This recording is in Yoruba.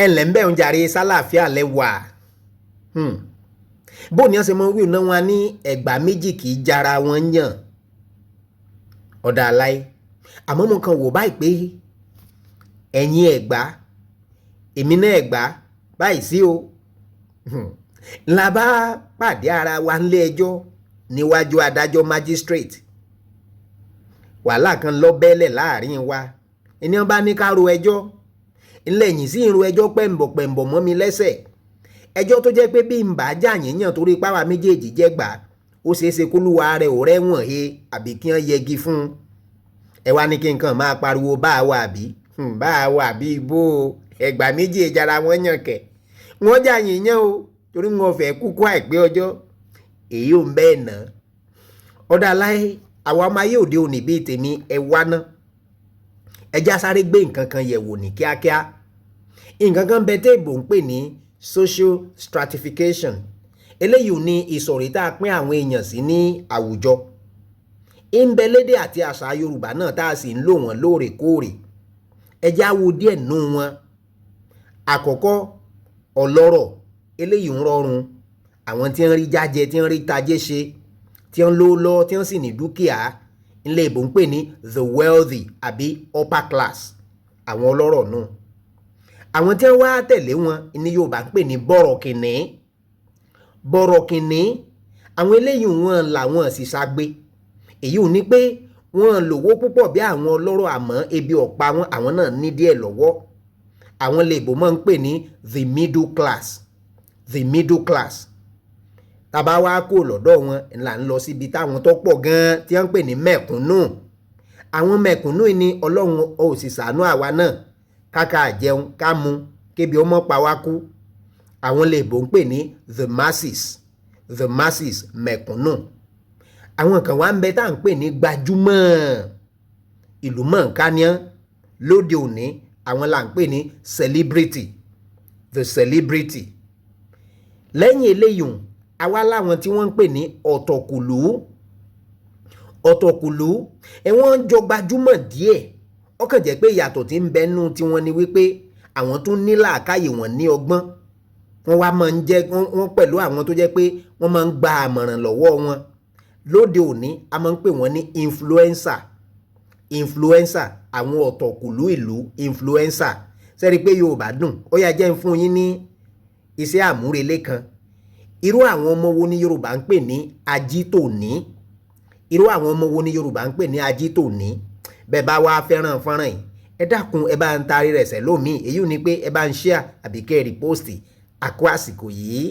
Ẹ ǹlẹ́ ń bẹ̀ ń jàre, sálàáfíà lẹ́wà. Bó ni wọ́n ṣe mọ wíwò náà, wọn ní Ẹ̀gbá méjì kì í jara wọn yàn. Ọ̀dà aláì, àmọ́ mo kàn wò báyìí pé ẹ̀yin Ẹ̀gbá, èmi náà Ẹ̀gbá báyìí sí o, la bá pàdé ara wa nílé ẹjọ́ níwájú adájọ́ magistrate. Wàhálà kan lọ bẹ́lẹ̀ láàrin wa. Ẹni wọn bá ní ká ro ẹjọ́ ńlẹ̀yìn sí ìrò ẹjọ́ pẹ̀m̀bọ̀pẹ̀m̀bọ̀ mọ́ mi lẹ́sẹ̀, ẹjọ́ tó jẹ́ pé bí n bá jà yíyàn torí páwa méjèèjì jẹ́ gbà, ó ṣeé ṣe kólúwa rẹ̀ ò rẹ́wọ̀n he àbí kí wọ́n yẹgi fún un. Ẹ wá ní kí n kàn máa pariwo bá a wà bí bá a wà bí bó o. Ẹ̀gbá méjì ìjara wọn yàn kẹ̀, wọ́n jà yíyàn o, torí wọn fẹ́ kúkú àìpé ọjọ́ èyí ò ń bẹ́ẹ̀ ná. Ọ̀dà láyé, àwa ọmọ ayé òde òní bíi tèmi, ẹ wá ná, ẹ já sáré gbé nǹkan kan yẹ̀ wò ní kíákíá. Nǹkan kan bẹ téèbò ń pè ní social stratification. Eléyìí ní ìsọ̀rí tá a pín àwọn èèyàn sí ní àwùjọ. Ń bẹ lédè àti àṣà Yorùbá náà tá a sì ń lò wọ́n lóòrèkóòrè. Ẹ já wo díẹ̀ nù wọn. Àkọ́kọ́, ọlọ́rọ̀. Eléyìí ń rọrùn, àwọn tí ń rí jájẹ, tí ń rí tajé ṣe, tí ń lówó lọ, tí ń sì ní dúkìá ńlẹ̀ ìbò ń pè ní the wealthy àbí upper class. Àwọn ọlọ́rọ̀ nù. Àwọn tí wọ́n wá tẹ̀lé wọn ní Yorùbá ń pè ní bọ̀rọ̀kìnní. Bọ̀rọ̀kìnní, àwọn eléyìí wọn làwọn sì ṣagbe. Èyí ò ní pé wọ́n lówó púpọ̀ bí àwọn ọlọ́rọ̀, àmọ́ ebi ọ̀pá wọn, àwọn náà ní díẹ̀ lọ́wọ́. Àwọn lèbò máa ń pè ní the middle class, the middle class. Tàbá wá kó lọ́dọ̀ wọn là ń lọ síbi táwọn tó pọ̀ gan-an tí wọ́n ń pè ní mẹ̀kúnnù. Àwọn mẹ̀kúnnù ni Ọlọ́run ò sì ṣàánú àwa náà, káka jẹun ká mu, kébi ọmọ pa wá kú. Àwọn lèbò ń pè ní the masses, the masses, mẹ̀kúnnù. Àwọn kan wá ń bẹ tá à ń pè ní gbajúmọ̀, ìlú mọ̀ọ́ká ni lóde òní. Àwọn là ń pè ní celebrity, the celebrity. Lẹ́yìn eléyìí, àwa láwọn tí wọ́n ń pè ní ọ̀tọ̀kùlú. Ọ̀tọ̀kùlú ẹ̀, wọ́n ń jọ gbajúmọ̀ díẹ̀. Ó kàn jẹ́ pé ìyàtọ̀ tí ń bẹ nú tiwọn ni wípé àwọn tún ní làákàyè, wọn ní ọgbọ́n. Wọ́n wá máa ń jẹ́ wọ́n pẹ̀lú àwọn tó jẹ́ pé wọ́n máa ń gba àmọ̀ràn lọ́wọ́ wọn. Lóde òní, a máa ń pè wọ́n ní influencer, influencer. Àwọn ọ̀tọ̀kùlú ìlú, influencer. Sẹ́ni pé Yorùbá dùn? Ó yá, jẹ́ ń fún yín ní iṣẹ́ àmúrelé kan. Irú àwọn ọmọ wo ni Yorùbá ń pè ní ajítòní? Irú àwọn ọmọ wo ni Yorùbá ń pè ní ajítòní? Bẹ́ẹ̀ bá wá fẹ́ràn fọ́nrán yìí, ẹ dákun, ẹ bá ń tarí rẹ̀ sẹ́lòmíì. Èyí ò ní pé ẹ bá ń share àbí kẹ́ ẹ repost. Àkó àsìkò yìí.